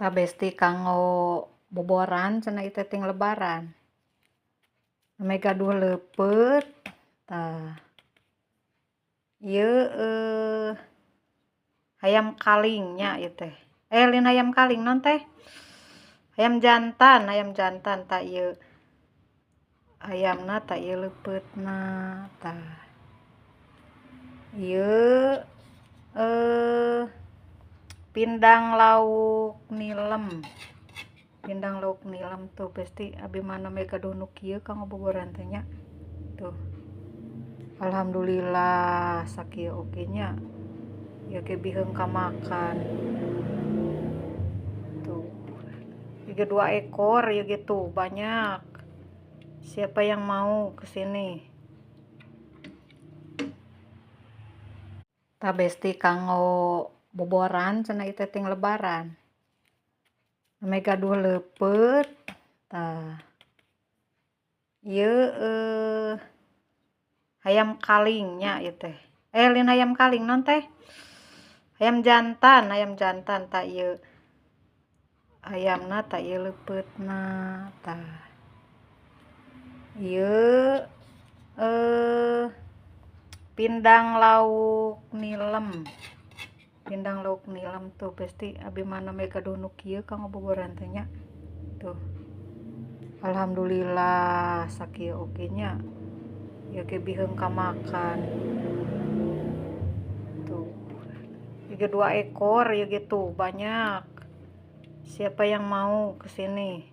Tah besti kanggo boboran cenah ieu teh ting lebaran. Meh gaduh leupeut tah ieu hayam kaling nya ieu teh. Lain hayam kaling naon teh? Hayam jantan tah ieu hayamna tah ieu leupeutna tah. Ieu pindang lauk nilem. Pindang lauk nilem tuh besti abi mah nembe gaduh nu kieu kanggo boboran teh nya. Tuh. Alhamdulillah sakieu oge nya. Ieu ge biheung kamakan. Tuh. Ieu ge 2 ekor ieu ge tuh banyak. Siapa yang mau kesini? Tah besti kanggo boboran cenah ieu teh ting lebaran. Meh gaduh leupeut tah ieu hayam kaling nya ieu teh. Lain hayam kaling naon teh? Hayam jantan tah ieu hayamna tah ieu leupeutna tah. Ieu pindang lauk nilem. Pindang lauk nilem tuh besti abi mah nembe gaduh nu kieu kanggo boboran teh nya. Tuh. Alhamdulillah sakieu oge nya. Ieu ge biheung kamakan. Tuh. Ieu ge 2 ekor ieu ge tuh banyak. Siapa yang mau kesini?